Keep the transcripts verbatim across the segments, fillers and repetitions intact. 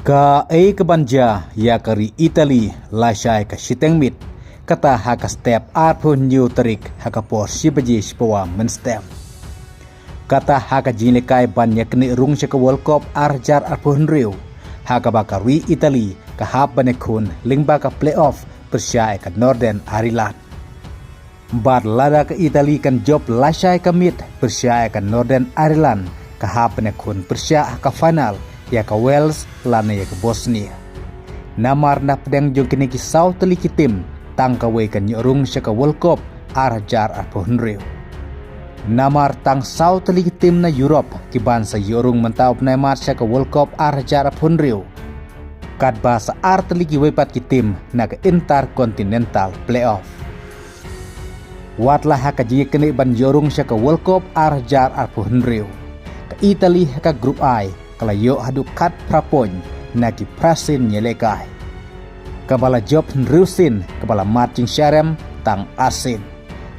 Kaei kaban jia ïa ka ri Italy lashai ka shiteng miet, kata ha ka step arphew hynñiew tarik ha ka por shi baje shi pawa mynstep. Kata ha ka jingïalehkai ban ïaknieh rung sha ka World Cup ar hajar arphew hynriew, ha kaba ka ri Italy ka hap ban ïakhun lyngba ka playoff pyrshah ïa ka Northern Ireland. Bad lada ka Italy kan jop lashai ka miet pyrshah ïa ka Northern Ireland, ka hap ban ïakhun pyrshah ha ka final ïa ka Wales lane ïa ka Bosnia. Namar na pdeng jong kine ki saw tylli ki tim, tang kawei kan ïoh rung sha ka World Cup ar hajar arphew hynriew. Namar tang saw tylli ki tim na Europe kiban sa ïoh rung mynta u bnai March sha ka World Cup ar hajar arphew hynriew, katba sa ar tylli kiwei pat ki tim na ka Intercontinental Playoff. Wat la ha ka jingïaknieh ban ïoh rung sha ka World Cup ar hajar arphew hynriew, ka Italy ha ka Group I ka la ïoh haduh khatphra point na ki phra sien ïalehkai, kaba la jop hynriew sien, kaba la mad jingshah rem tang ar sien.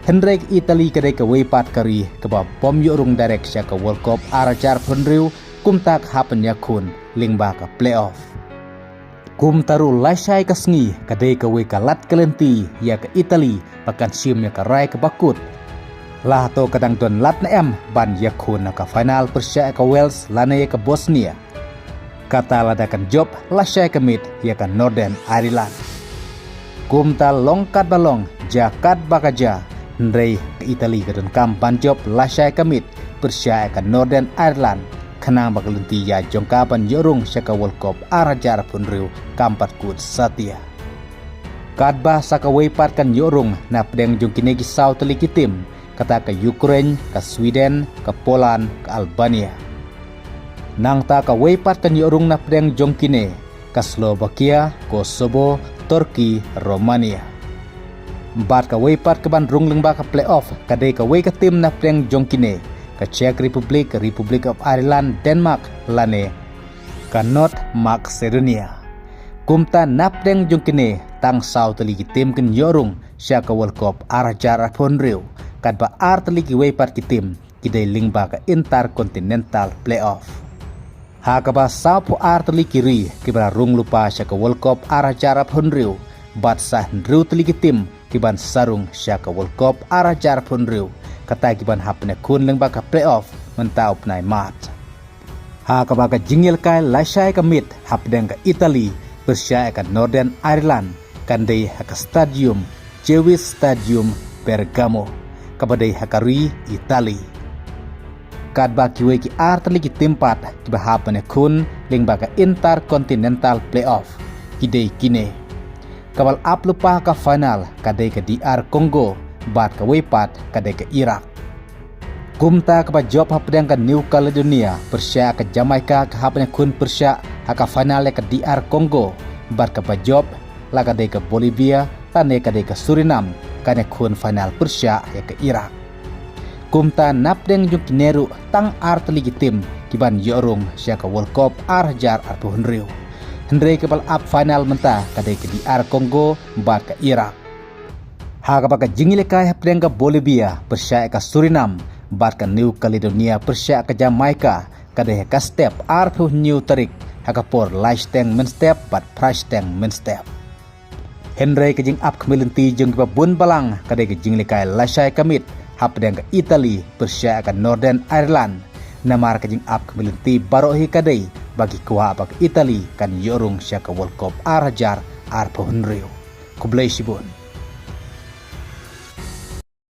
Hynrei ka Italy ka dei kawei pat ka ri kaba bym ïoh rung direct sha ka World Cup ar hajar arphew hynriew, kumta ka hap ban ïakhun lyngba ka playoff. Kumta ruh lashai ka sngi ka dei kawei ka lad ka lynti ïa ka Italy ba kan shim ïa ka rai kaba kut, la hato ka dang don lad ne em ban ïakhun ha ka final pyrshah ïa ka Wales lane ïa ka Bosnia, kata lada kan jop lashai ka miet ïa ka Northern Ireland. Kumta long katba long, jia katba ka jia, hynrei ka Italy ka donkam ban jop lashai ka miet pyrshah ïa ka Northern Ireland, khnang ba ka lynti ïaid jong ka ban ïoh rung sha ka World Cup ar hajar arphew hynriew kam pat kut satia. Katba sa kawei pat kan ïoh rung na pdeng jong kine ki saw tylli ki tim, kata ka Ukraine, ka Sweden, ka Poland, ka Albania. Nangta kawei pat kan ïoh rung na pdeng jong kine, ka Slovakia, Kosovo, Turkey, Romania. Bad kawei pat kaban rung lyngba ka playoff ka dei kawei ka tim na pdeng jong kine, ka Czech Republic, Republic of Ireland, Denmark lane ka North Macedonia. Kumta na pdeng jong kine, tang saw tylli ki tim kin ïoh rung sha ka World Cup ar hajar arphew hynriew, katba ar tylli kiwei pat ki tim ki dei lyngba ka Intercontinental Playoff. Ha kaba sawphew ar tylli ki ri kiba la rung lypa sha ka World Cup ar hajar arphew hynriew, bad sa hynriew tylli ki tim kiban sa rung sha ka World Cup ar hajar arphew hynriew, kata kiban hap ban ïakhun lyngba ka playoff mynta u bnai March. Ha kaba ka jingïalehkai lashai ka miet hapdeng ka Italy pyrshah ïa ka Northern Ireland kan dei ha ka Stadium Gewiss Stadium, Bergamo, kaba dei ha ka ri Italy. Katba kiwei ki ar tylli ki tim pat kiba hap ban ïakhun lyngba ka Intercontinental Playoff ki dei kine. Kaba la ap lypa ha ka final ka dei ka D R Congo, bad kawei pat ka dei ka Iraq. Kumta kaba jop hapdeng ka New Caledonia pyrshah ïa ka Jamaica ka hap ban ïakhun pyrshah ha ka final ïa ka D R Congo, bad kaba jop la ka dei ka Bolivia lane ka dei ka Suriname kan ïakhun final pyrshah ïa ka Iraq. Kumta na pdeng jong kine ruh tang ar tylli ki tim kiban ïoh rung sha ka World Cup ar hajar arphew hynriew. Hynrei kaba la ap final mynta ka dei ka D R Congo bad ka Iraq. Ha kaba ka jingïalehkai hapdeng ka Bolivia pyrshah ïa ka Suriname bad ka New Caledonia pyrshah ïa ka Jamaica ka dei ha ka step arphew hynñiew tarik, ha ka por lai shiteng mynstep bad phra shiteng mynstep. Hynrei ka jingap khmih lynti jong kiba bun balang ka dei ka jingïalehkai lashai ka miet hapdeng ka Italy pyrshah ïa ka Northern Ireland. Namar ka jingap khmih lynti baroh hi ka dei ba ki kwah ba ka Italy kan ïoh rung sha ka World Cup ar hajar arphew hynriew. Khublei shibun.